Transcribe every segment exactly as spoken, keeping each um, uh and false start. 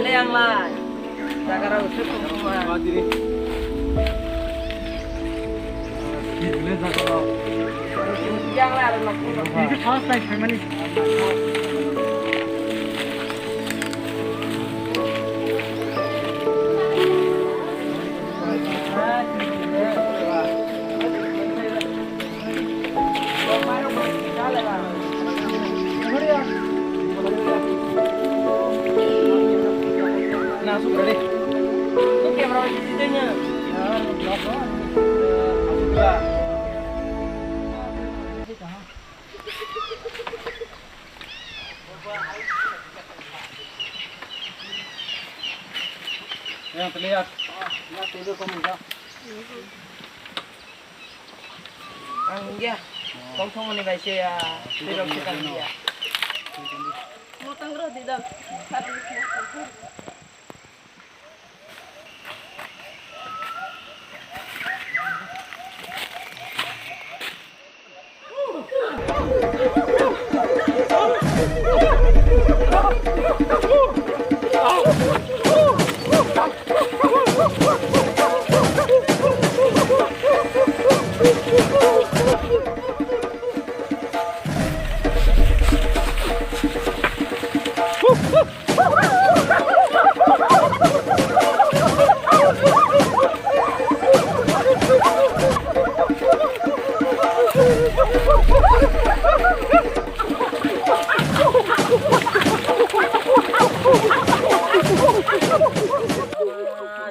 Yang lai. Jaga rau se pung pung ma. Yang lai rau nok pung. Ini first time family. Yang terlihat. Ang ya, tongthokmani bai se ya, twi rok se tang ya. Motang rw di dam.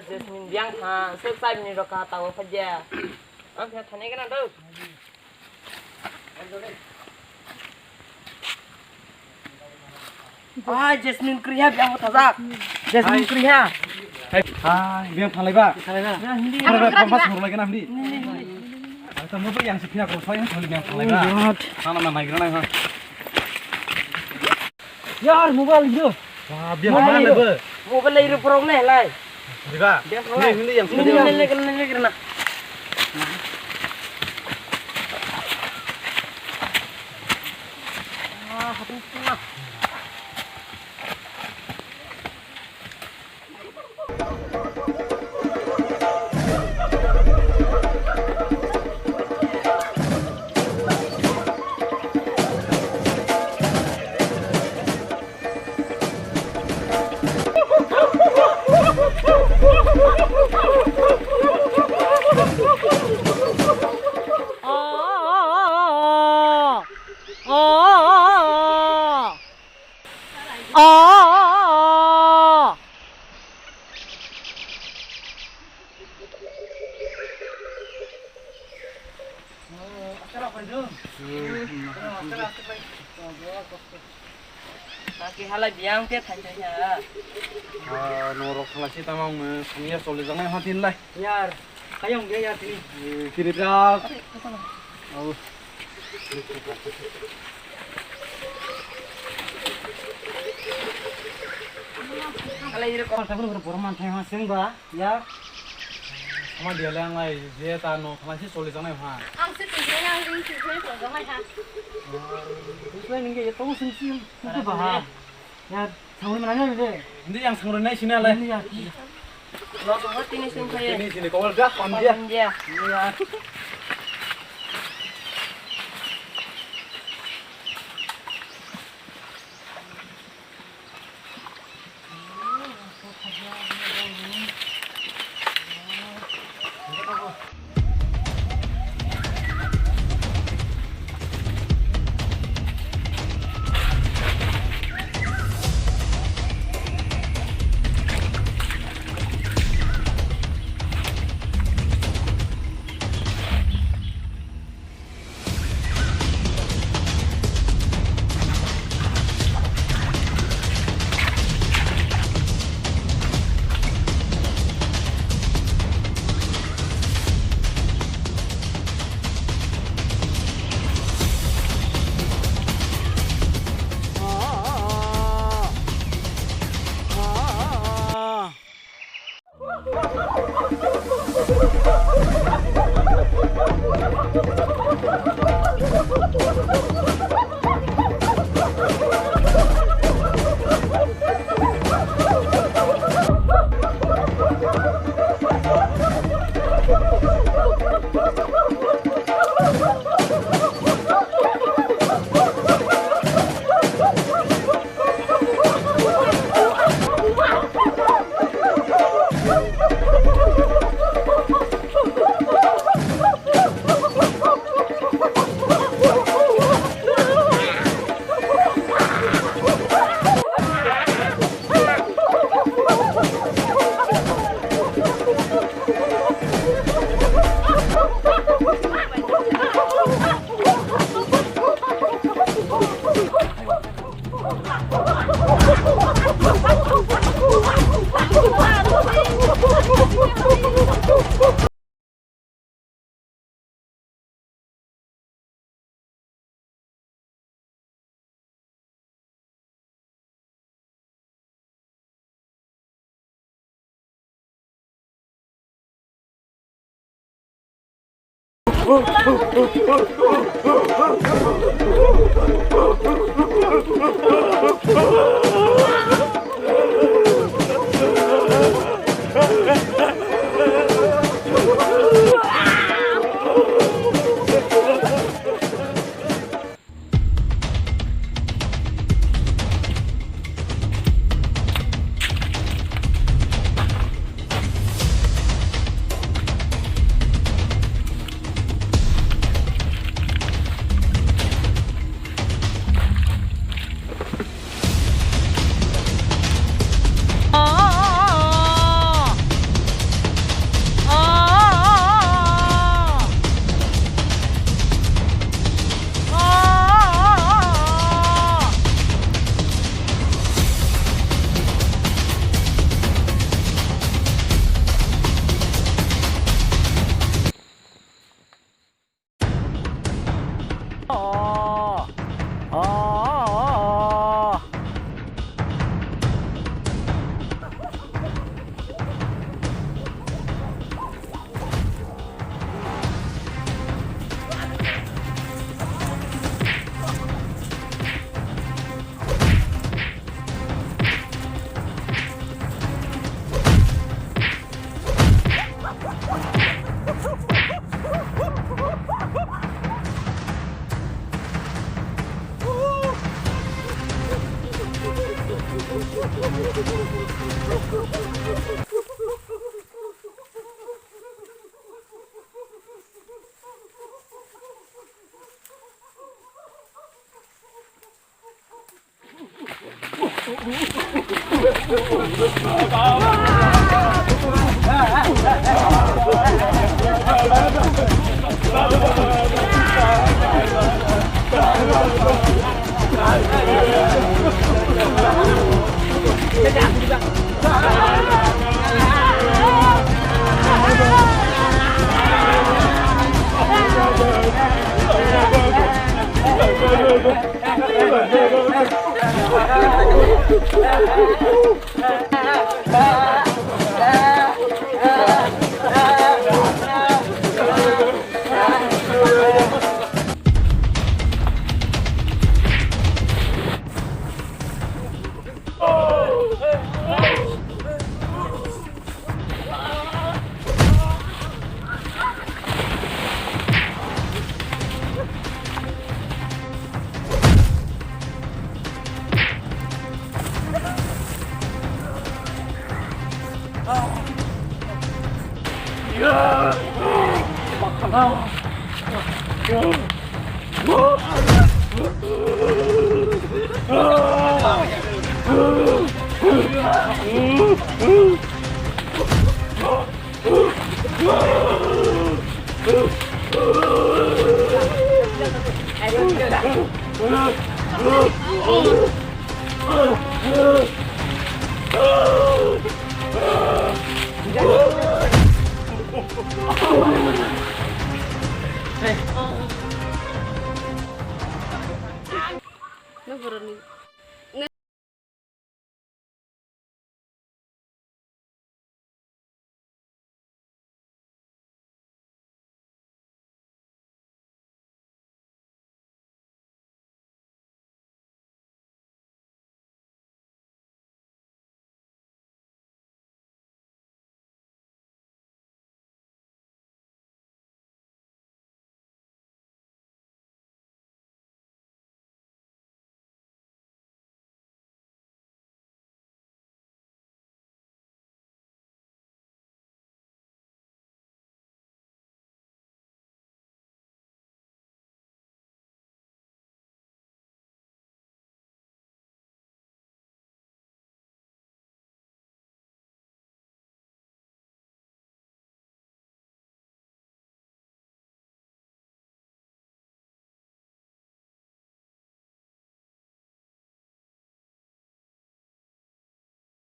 Jasmine, biang thang, sir, five minute rok ka tawo phajya. Ang khe thani gana do. Ah, Jasmine kriya, biang thajak. Jasmine kriya. Hai, biang thalaiba. Thalaiba. Thalaiba, pampas horlai gana hamdi. Ang to mo yang sipina ko, soy tholi biang thalaiba. Oh God. Sana na naigra nai ha. Yar, mobile ido. Wah, biar mobile mana ido. Mobile ido, problem lai. Diba? Biar mana? Ini, ini yang ini, ini, ini, ini, ini. Ah, hapus lah. Naki halai biang te thang thang ya. Ah, norok halai si tamang me sangya choli jangai ha tin lai. Yar, ayong dia ya tini. Eh, kiri tak. Oh. Halai ire kok sabun bor bor man thai ha sing ba. Ya. Ama dia le ang lai je ta no thang si choli jangai ha. Ang se tui se ang ring tui se choli jangai ha. Tui se ning ge to sing sing. Tui ba ha. Ya, thangwi manai nai de. Hindi yang sangroi nai sini alai. Hindi ya. Lo to tini sing khaye. Tini sini kawal dah, pam dia. Pam dia. Iya.